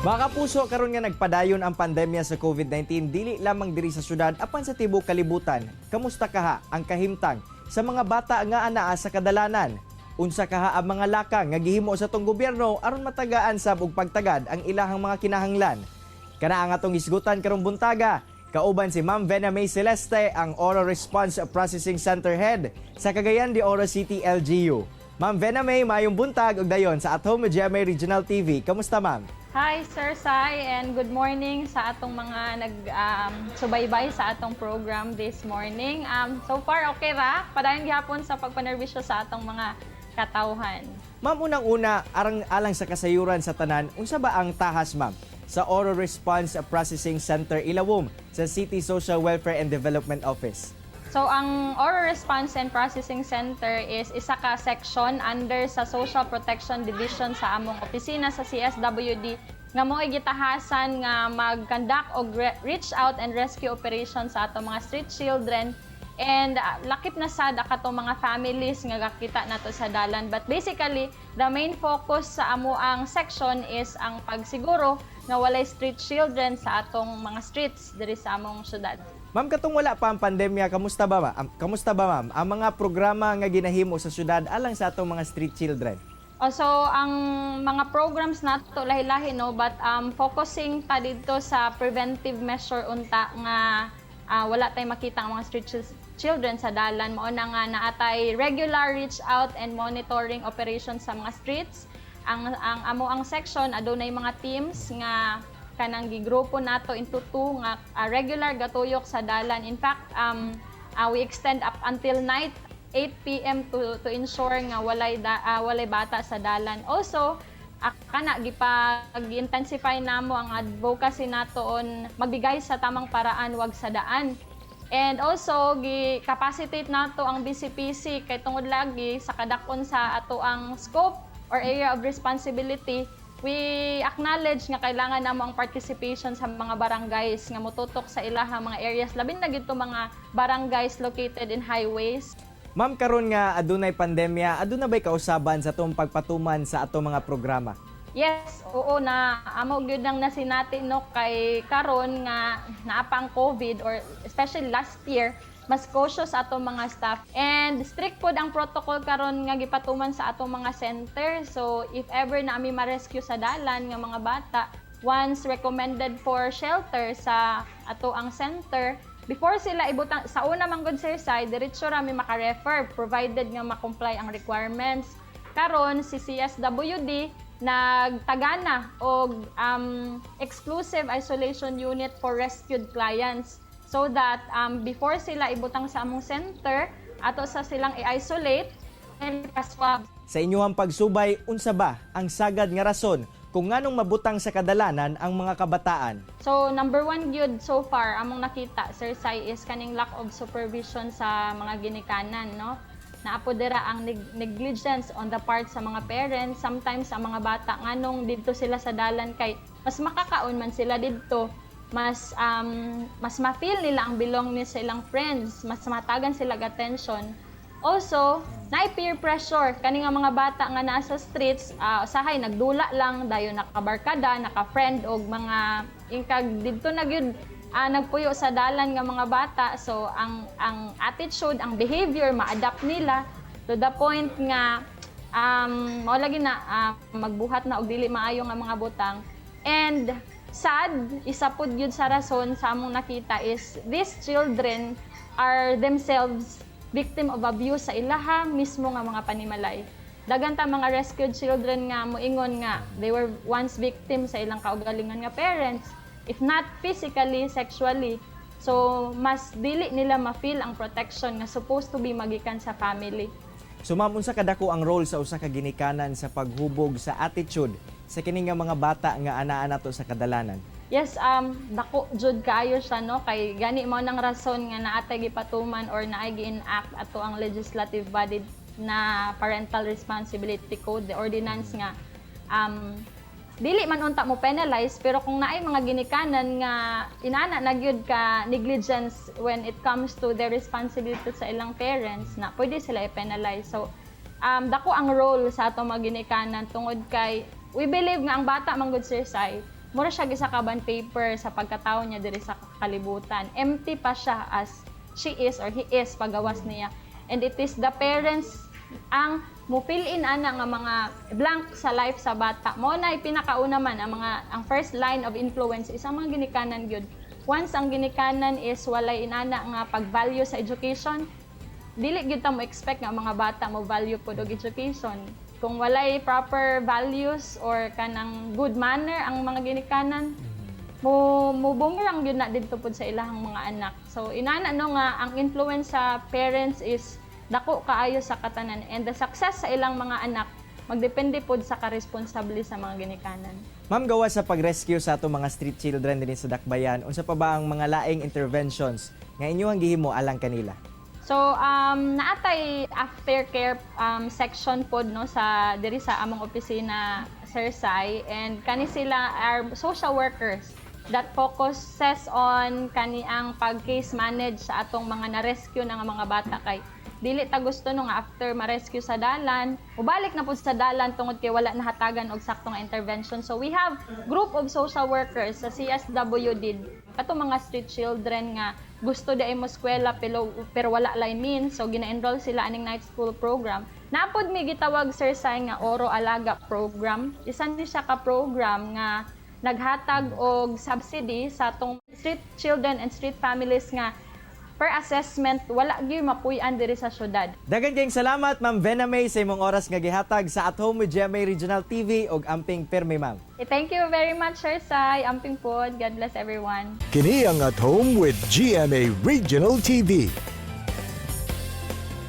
Mga kapuso, karon nga nagpadayon ang pandemya sa COVID-19 dili lamang diri sa syudad apan sa tibuok kalibutan. Kamusta kaha ang kahimtang sa mga bata nga anaa sa kadalanan? Unsa kaha ang mga lakang nga gihimo sa atong gobyerno aron matagaan sab og pagtagad ang ilahang mga kinahanglan? Kana ang atong hisgutan karong buntaga. Kauban si Ma'am Vena May Celeste, ang Oro Response Processing Center Head sa Cagayan de Oro City LGU. Ma'am Vena May, maayong buntag ug dayon sa At Home with GMA Regional TV. Kamusta, ma'am? Hi, Sir Sai, and good morning sa atong mga nag subaybay sa atong program this morning. So far, okay ra. Padayon gihapon sa pagpanerbisyo sa atong mga katawhan. Ma'am, unang-una, arang alang sa kasayuran sa tanan, unsa ba ang tahas, ma'am, sa Oro Response Processing Center Ilawom sa City Social Welfare and Development Office? So, ang Oro Response and Processing Center is isa ka section under sa Social Protection Division sa among opisina sa CSWD nga mo'y gitahasan nga mag-conduct og reach out and rescue operation sa atong mga street children and lakip na sad katong mga families nga gakita nato sa dalan. But basically, the main focus sa amo ang section is ang pagsiguro nga walay street children sa atong mga streets diri sa among syudad. Ma'am, katong wala pa ang pandemya, kamusta ba, ma'am? Kamusta ba, ma'am, ang mga programa nga ginahimo sa syudad alang sa atong mga street children? Oh, so ang mga programs nato lahi-lahi, no, but focusing ta didto sa preventive measure unta nga wala tay makita ang mga street children sa dalan. Mao na nga naatay regular reach out and monitoring operations sa mga streets. Ang amo ang section adunay mga teams nga kanang gigrupo nato into two nga regular gatuyok sa dalan. In fact, we extend up until night 8 p.m. to ensure nga walay bata sa dalan. Also, kana gipag-intensify namo ang advocacy nato on magbigay sa tamang paraan, wag sa daan. And also gi-capacitate nato ang BCPC kay tungod lagi sa kadakon sa ato ang scope or area of responsibility, we acknowledge nga kailangan namo ang participation sa mga barangays nga motutok sa ilaha mga areas, labi na gid to mga barangays located in highways. Ma'am, karon nga adunay pandemya, aduna bay kausaban sa atong pagpatuman sa atong mga programa? Yes, oo, na amo gyud ang nasinati, no, kay karon nga naa pa ang COVID or especially last year, mas cautious atong mga staff and strict pod ang protocol karon nga gipatuman sa atong mga center. So if ever na ami ma-rescue sa dalan nga mga bata, once recommended for shelter sa ato ang center, before sila ibutang sa una man gud, sir Sai, diretso ra mi maka-refer provided nga ma-comply ang requirements. Karon si CSWD nagtagana og exclusive isolation unit for rescued clients so that before sila ibutang sa among center, ato sa silang i-isolate and pa-swab. Sa inyuhang pagsubay, unsa ba ang sagad nga rason kung nganong mabutang sa kadalanan ang mga kabataan? So number one gyud so far among nakita, Sir Sai, is kaning lack of supervision sa mga ginikanan, no. Naa pod dira ang negligence on the part sa mga parents. Sometimes ang mga bata, nganong didto sila sa dalan, kay mas makakaon man sila didto, mas ma-feel nila ang belongingness sa ilang friends, mas matagan sila og attention. Also, naay peer pressure kani nga mga bata nga nasa streets, usahay nagdula lang, dayon nakabarkada, naka-friend og mga ingkag didto na gyud nagpuyo sa dalan nga mga bata. So ang attitude, ang behavior ma-adapt nila to the point nga mao lagi na magbuhat na og dili maayo nga mga butang. And sad, isa pud gyud sa rason sa among nakita is these children are themselves victim of abuse sa ilaha mismo nga mga panimalay. Daghan ta mga rescued children nga moingon nga they were once victim sa ilang kaugalingon nga parents, if not physically, sexually. So mas dili nila ma-feel ang protection nga supposed to be magikan sa family. So ma'am, unsa kadako ang role sa usa ka ginikanan sa paghubog sa attitude sa kini nga mga bata nga anaa nato sa kadalanan? Yes, dako jud kaayo siya, no, kay gani mao nang rason nga naatay gipatuman or naay gi-enact ato ang legislative body na Parental Responsibility Code, the ordinance nga dili man unta mo penalize, pero kung naay mga ginikanan nga inana na gyud ka negligence when it comes to their responsibility sa ilang parents, na pwede sila i-penalize. So dako ang role sa atong mga ginikanan tungod kay we believe nga ang bata man gud, Sir Sai, Mura siya isa ka bond paper sa pagkatao niya diri sa kalibutan. Empty pa siya as she is or he is pagawas niya. And it is the parents ang mo fill in ana nga mga blank sa life sa bata. Mo na pinakauna man ang mga ang first line of influence is ang mga ginikanan gyud. Once ang ginikanan is walay inana nga pag-value sa education, dili gyud ta mo expect nga ang mga bata mo value pod og education. Kung walay proper values or kanang good manner ang mga ginikanan, mo boomerang gyud na didto pod sa ilahang mga anak. So inana no nga ang influence sa parents is dako kaayo sa katanan and the success sa ilang mga anak magdepende pod sa karesponsable sa mga ginikanan. Ma'am, gawa sa pag-rescue sa atong mga street children dinhi sa Dakbayan, unsa pa ba ang mga laing interventions nga inyong gihimo alang kanila? So naatay aftercare section pod no sa diri sa among opisina, Sir Sai, and kani sila are social workers that focuses on kani ang pag-case manage sa atong mga na-rescue na nga mga bata, kay dili ta gusto no nga after ma-rescue sa dalan, ubalik na pud sa dalan tungod kay wala nahatagan og sakto nga intervention. So we have group of social workers sa CSWD, kato mga street children nga gusto di mo eskwela pero wala lay means, so gina-enroll sila aning night school program. Napod mi gitawag, Sir Sai, nga Oro Alaga program. Isa ni siya ka program nga naghatag og subsidy sa atong street children and street families nga per assessment wala gyud mapuy-an diri sa syudad. Daghan kayong salamat, Ma'am Vena May, sa imong oras nga gihatag sa At Home with GMA Regional TV og amping permi, ma'am. Eh, thank you very much, Sir Sai. Amping pod. God bless everyone. Kini ang At Home with GMA Regional TV.